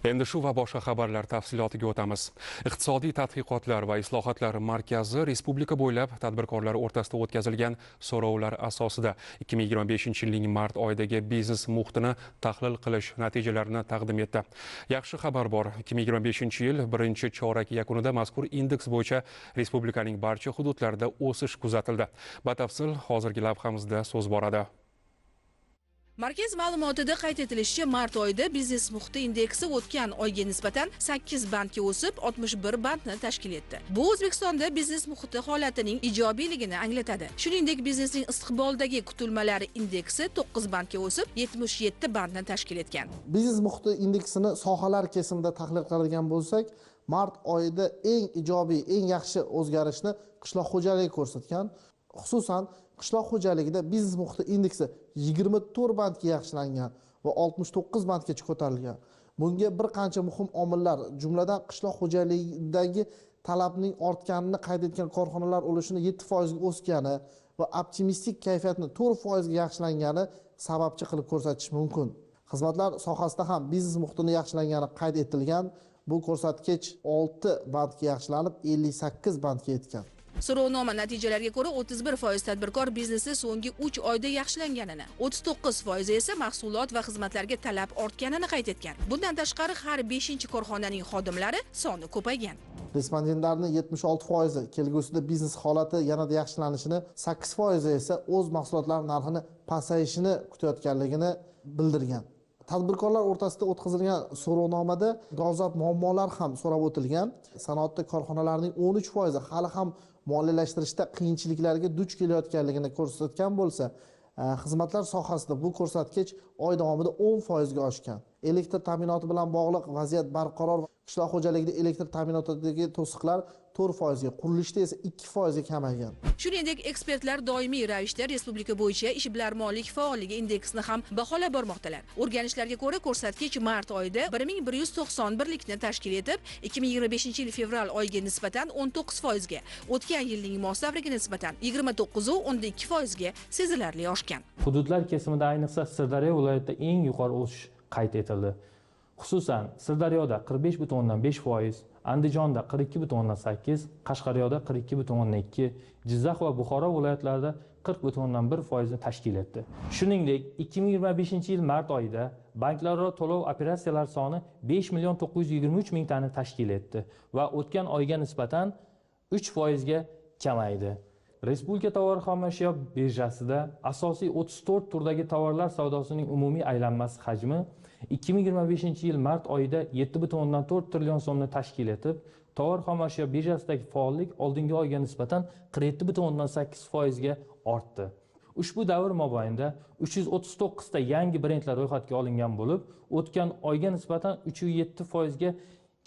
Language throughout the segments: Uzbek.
Endi shu va boshqa xabarlar tafsilotiga o'tamiz. Iqtisodiy tadqiqotlar va islohotlar markazi respublika bo'ylab tadbirkorlar o'rtasida o'tkazilgan so'rovlar asosida 2025-yilning mart oyidagi biznes muhitini tahlil qilish natijalarini taqdim etdi. Yaxshi xabar bor. 2025-yil birinchi chorak yakunida mazkur indeks bo'yicha respublikaning barcha hududlarida o'sish kuzatildi. Batafsil hozirgi lavhamizda so'z boradi. Markaz ma'lumotida qayd etilishicha, mart oyida biznes muhiti indeksi o'tgan oyga nisbatan 8 bandga o'sib, 61 bandni tashkil etdi. Bu O'zbekistonda biznes muhiti holatining ijobiyligini anglatadi. Shuningdek, biznesning istiqboldagi kutilmalari indeksi 9 bandga o'sib, 77 bandni tashkil etgan. Biznes muhiti indeksini sohalar kesimida tahlil qiladigan bo'lsak, mart oyida eng ijobiy, eng yaxshi o'zgarishni qishloq xo'jaligi ko'rsatgan. Xususan, qishloq xo'jaligida biznes muhiti indeksi 24 bandga yaxshilangan va 69 bandgacha ko'tarilgan. Bunga bir qancha muhim omillar, jumladan qishloq xo'jaligidagi talabning ortganini qayd etgan korxonalar ulushini 7% ga o'sgani va optimistik kayfiyatni 4% ga yaxshilangani sababchi qilib ko'rsatish mumkin. Xizmatlar sohasida ham biznes muhitini yaxshilangani qayd etilgan. Bu ko'rsatkich 6 bandga yaxshilanib, 58 bandga yetgan. So'rovnoma natijalariga ko'ra 31% tadbirkor biznesi so'nggi 3 oyda yaxshilanganini, 39% esa mahsulot va xizmatlarga talab ortganini qayd etgan. Bundan tashqari har 5-korxonaning xodimlari soni ko'paygan. Respondentlarning 76% kelgusida biznes holati yanada yaxshilanishini, 8% esa o'z mahsulotlari narxini pasayishini kutayotganligini bildirgan. Tadbirkorlar o'rtasida o'tkazilgan so'rovnomada dolzarb muammolar ham so'rab o'tilgan. Sanoatda korxonalarning 13% hali ham moliyalashtirishda qiyinchiliklarga duch kelayotganligini ko'rsatgan bo'lsa, xizmatlar sohasida bu ko'rsatkich oy davomida 10% ga oshgan. Elektr ta'minoti bilan bog'liq vaziyat barqaror. Qishloq xo'jaligida elektr ta'minotidagi to'siqlar 4%ga, qurilishda esa 2% ga kamaygan. Shuningdek, ekspertlar doimiy ravishda respublika bo'yicha ishbilarmonlik faolligi indeksini ham baholab bormoqdalar. O'rganishlarga ko'ra, ko'rsatkich mart oyida 1191likni tashkil etib, 2025-yil fevral oyiga nisbatan 19% ga, o'tgan yilning mos davriga nisbatan 29.2% ga sezilarli oshgan. Hududlar kesimida ayniqsa Sirdaryo viloyatida eng yuqori o'sish qayd etildi. Xususan, Sirdaryoda 45.5%, Andijonda 42.8, Qashqadaryoda 42.2, Jizzax va Buxoro viloyatlarida 40.1% ni tashkil etdi. Shuningdek, 2025-yil mart oyida banklararo to'lov operatsiyalari soni 5 923 ming tani tashkil etdi va o'tgan oyga nisbatan 3% ga kamaydi. Respublika tovar xomashyo birjasida asosiy 34 turdagi tovarlar savdosining umumiy aylanmasi hajmi 2025-yil mart oyida 7.4 trillion so'mni tashkil etib, tovar xomashyo birjasidagi faollik oldingi oyga nisbatan 47.8% ga ortdi. Ushbu davr mobaynida 339 ta yangi brendlar ro'yxatga olingan bo'lib, o'tgan oyga nisbatan 3.7% ga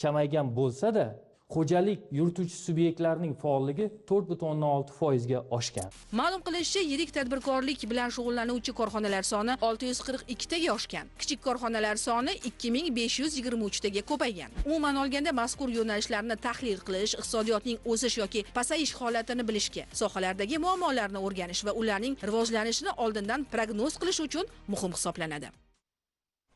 kamaygan bo'lsa-da, xo'jalik yurituvchi subyektlarning faolligi 4.6% ga oshgan. Ma'lum qilishicha, yirik tadbirkorlik bilan shug'ullanuvchi korxonalar soni 642 taga oshgan. Kichik korxonalar soni 2523 taga ko'paygan. Umuman olganda, mazkur yo'nalishlarni tahlil qilish, iqtisodiyotning o'sish yoki pasayish holatini bilishga, sohalardagi muammolarni o'rganish va ularning rivojlanishini oldindan prognoz qilish uchun muhim hisoblanadi.